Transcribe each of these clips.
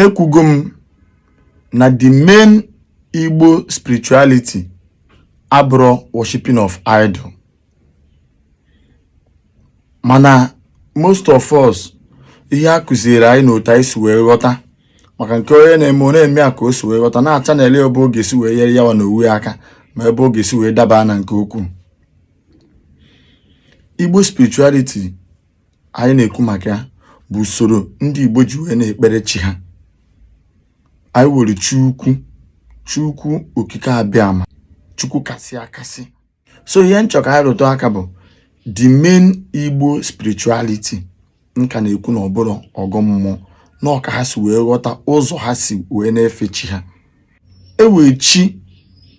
Ekwugo m na the main Igbo spirituality abụrụ worshiping of idol, mana most of us, ihe a kụziri anyị na otu anyị si wee ghọta maka nke onye na-eme, ọ na-eme ya ka o si wee ghọta, na-acha na ele ebe ọ ga-esi wee nyere ya na owu ya aka, ma ebe ọ ga-esi wee daba na nke ukwuu. Igbo spirituality anyị na-ekwu maka ya bụ usoro ndị Igbo ji wee na-ekpere chi ha. Anyị were chi ukwu, Chukwu Okike Abịama, Chukwu kasị akasị. So ihe nchọ ka anyị rụtụ aka bụ the main Igbo spirituality nka na-ekwu na ọbụrụ ọgọ mmụọ na ọka ha si wee ghọta ụzọ ha si wee na-efe chi ha. Ewee chi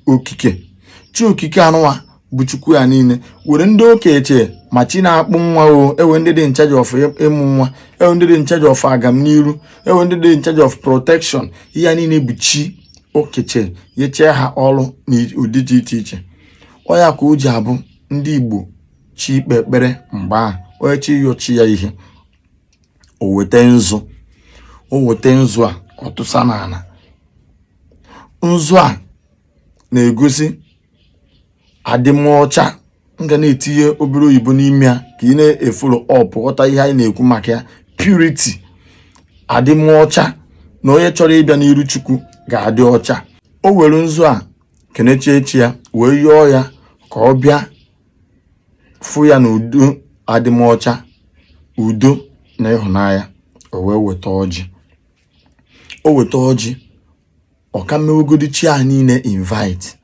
okike, chi okike anụwa bụ Chukwu ya niile were ndị okenye ma chi na-akpụ nwa o. Ewe ndị dị in charge of ịmụ nwa, ewe ndị dị in charge of agamniru, ewe ndị dị in charge of protection. Ihe ya niile bụ chi okeche nyechie ha ọrụ n'ụdị dị iche iche. Ọ ya ka o ji abụ ndị Igbo chi ikpe ekpere, mgbe ahụ onye chi ịyọ chi ya ihe, o weta nzu, o weta nzu a, ọ tụsa n'ala. Nzu a na-egosi adịmọcha. M ga na-etinye obere oyibo n'ime ya ka ị na-efollow up, ghọta ihe anyị na-ekwu maka ya. Purity, adịmọcha, na onye chọrọ ịbịa n'iru Chukwu ga-adị ọcha. O were nzu a kenechie echi ya, wee yọọ ya ka ọ bịa fụ ya n'udo, adịmọcha, udo na ịhụnanya. O wee weta ọjị, o weta ọjị, ọ ka mewegodi chi ahụ niile invite,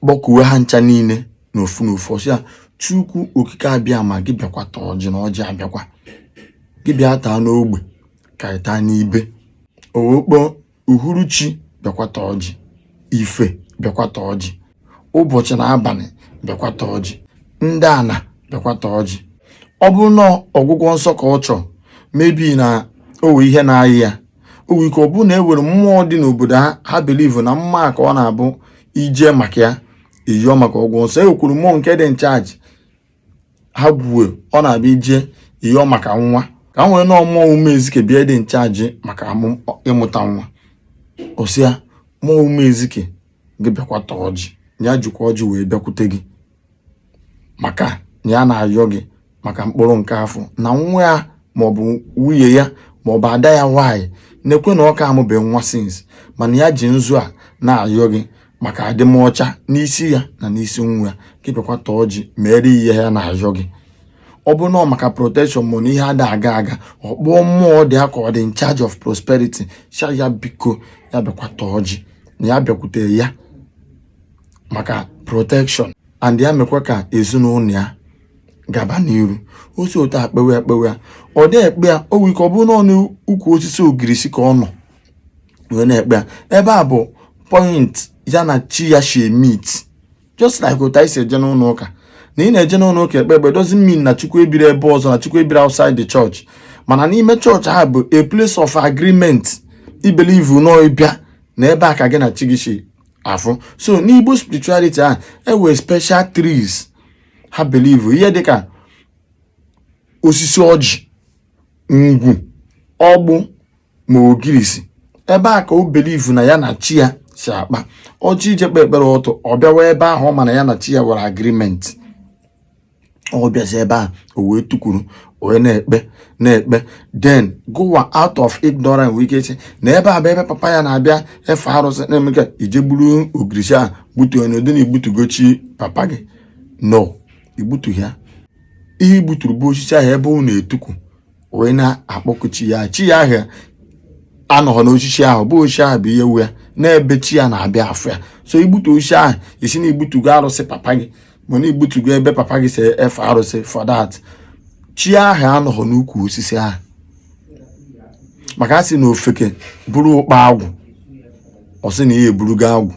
kpọkuwe ha ncha niile n'ofu n'ofu. Ọsị ya, "Chukwu Okike Abịa ma gị bịakwa taa ọjị, na ọjị abịakwa, gị bịa taa n'ogbe ka ị taa n'ibe." O wee kpọọ uhuruchi, bịakwa taa ọjị, ife bịakwa taa ọjị, ụbọchị na abalị bịakwa taa ọjị, ndị ana bịakwa taa ọjị. Ọ bụrụ na ọgwụgwọ nsọ ka ọ chọọ, mebi na o wee ihe na-ayị ya, o nwere ike ọ bụrụ na e nwere mmụọ dị n'obodo ha, ha believe na mma ka ọ na-abụ ije maka ya, eyụọ maka ọgwụ nsọ. E nwekwuru mmụọ nke dị in charge ha gwuwe, ọ na-abịa ije ịyọọ maka nwa, ka m nwere nọọ mmụọ ume ezike bịa dị in charge maka ịmụta nwa. Ọsịa mmụọ ume ezike, gị bịakwa taa ọjị, ya jikwa ọjị wee bịakwute gị maka na ya na-ayọ gị maka mkpụrụ nke afọ na nwa ya, maọbụ nwunye ya, maọbụ ada ya nwaanyị na-ekwe na ọka amụbe nwa since, mana ya ji nzu a na-ayọ gị maka adịmọcha n'isi ya na n'isi nwa ya, ka ịbịakwa taa ọjị mere ihe ya na-ayọ gị. Ọ bụrụ na ọ maka protection, ma na ihe ada aga aga, ọ kpọọ mmụọ dị ya ka ọ dị in charge of prosperity, sịa ya biko, ya bịakwa taa ọjị, na ya bịakwutere ya maka protection and ya mekwa ka ezinụlọ ya gaba n'iru. O si otu a kpewe ya, kpewe ya, ọ dị ekpe ya. O nwere ike ọ bụrụ na ọ n'ukwu osisi ogirisi ka ọ nọ wee na-ekpe ya. Ebe a bụ point ya na chi ya shi meet, just like otu anyị si eje n'ụlọ ụka. Na ị na-eje n'ụlọ ụka ekpe ekpe doesn't mean na Chukwu ebiri ebe ọzọ, na Chukwu ebiri outside the church, mana n'ime chọọchị ahụ bụ a place of agreement. Ibelieve nọ ịbịa na ebe a ka gị na chi gị si afụ. So n'Igbo spirituality ahụ, enwere special trees ha believe, ihe dịka osisi ọjị, ngwu, ọgbụ, ma ogirisi. Ebe a ka o believe na ya na chi ya si akpa ọjị. Ije kpe ekpere ụtụ, ọ bịawa ebe ahụ, ọ ma na ya na chi ya nwere agreement. Ọ bịazi ebe a, o wee tukwuru wee na-ekpe, na-ekpe. Then gụwa, out of ignorance, nwee ike iche na ebe a bụ ebe papa ya na-abịa efe arụsị na-eme ka ije gburu ogirisi a, gbutuo na ụdị na igbutugochi papa gị. No, igbutughị ya. Ihe igbuturu bụ osisi ahụ ebe ọ na-etukwu wee na-akpọku chi ya. Chi ya ahụ anọghọ n'osisi ahụ, bụ osisi ahụ bụ ihe wu ya n'ebe chi ya na-abịa afụ ya. So igbutu osisi ahụ, isi na igbutugo arụsị papa gị, mana igbutugo ebe papa gị si efe arụsị. For that, chi ahụ anọghọ n'ukwu osisi ahụ, maka a sị na ofeke bụrụ ụkpa agwụ, ọ sị na ihe eburugo agwụ,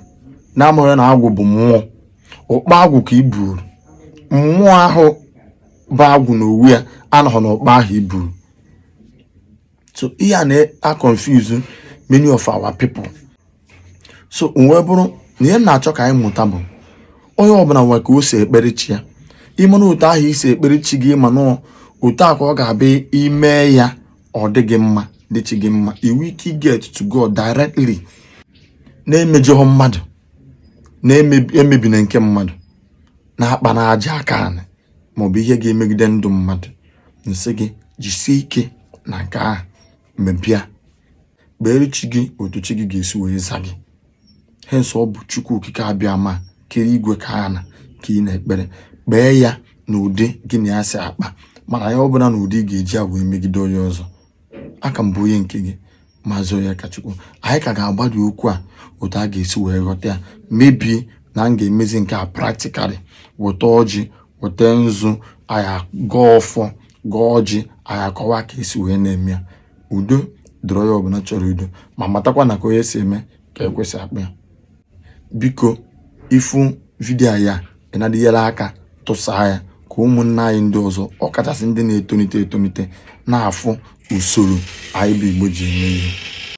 na-amaghị na agwụ bụ mmụọ. Ụkpa agwụ ka i buru, mmụọ ahụ bụ agwụ na owu ya anọghọ n'ụkpa ahụ i buru. So ihe a na-confuse many of our people. So wee bụrụ na ihe m na-achọ ka anyị mụta bụ onye ọbụla nwere ka o si ekpere chi ya. Ịmara otu ahụ isi ekpere chi gị, ma nọ otu a ka ọ ga-abịa ime ya, ọ dị gị mma. dị chi gị mma, i nwee ike get to God directly, na-emejọghọ mmadụ, na-emebina nke mmadụ, na-akpa na aja aka anị maọbụ ihe ga-emegide ndụ mmadụ. M sị gị jisie ike na nke ahụ, mebia kpeere chi gị otu chi gị ga-esi wee za gị. Hence ọ bụ Chukwu Okike Abịama kere igwe ka ana ka ị na-ekpere, kpee ya n'ụdị gị na ya si akpa, mana ya ọ bụla n'ụdị ị ga-eji ya wee megide onye ọzọ. Aka m bụ onye nke gị, Maazị Onyekachukwu. Anyị ka ga-agbado okwu a otu a ga-esi wee ghọta ya. Mebie na m ga-emezi nke a practically, weta ọjị, weta nzu, anyị gọọ ọfọ, gọọ ọjị, anyị akọwa ka esi wee na-eme ya. Udo dịrị onye ọbụla chọrọ udo, ma matakwa na ka onye si eme ka ekwesị akpa ya. Biko, ị fụ vidiyo ya, ị na-adịnyere aka tụsaa ya ka ụmụnne anyị ndị ọzọ, ọkachasị ndị na-etonite etonite, na-afụ usoro anyị bụ Igbo ji eme ihe.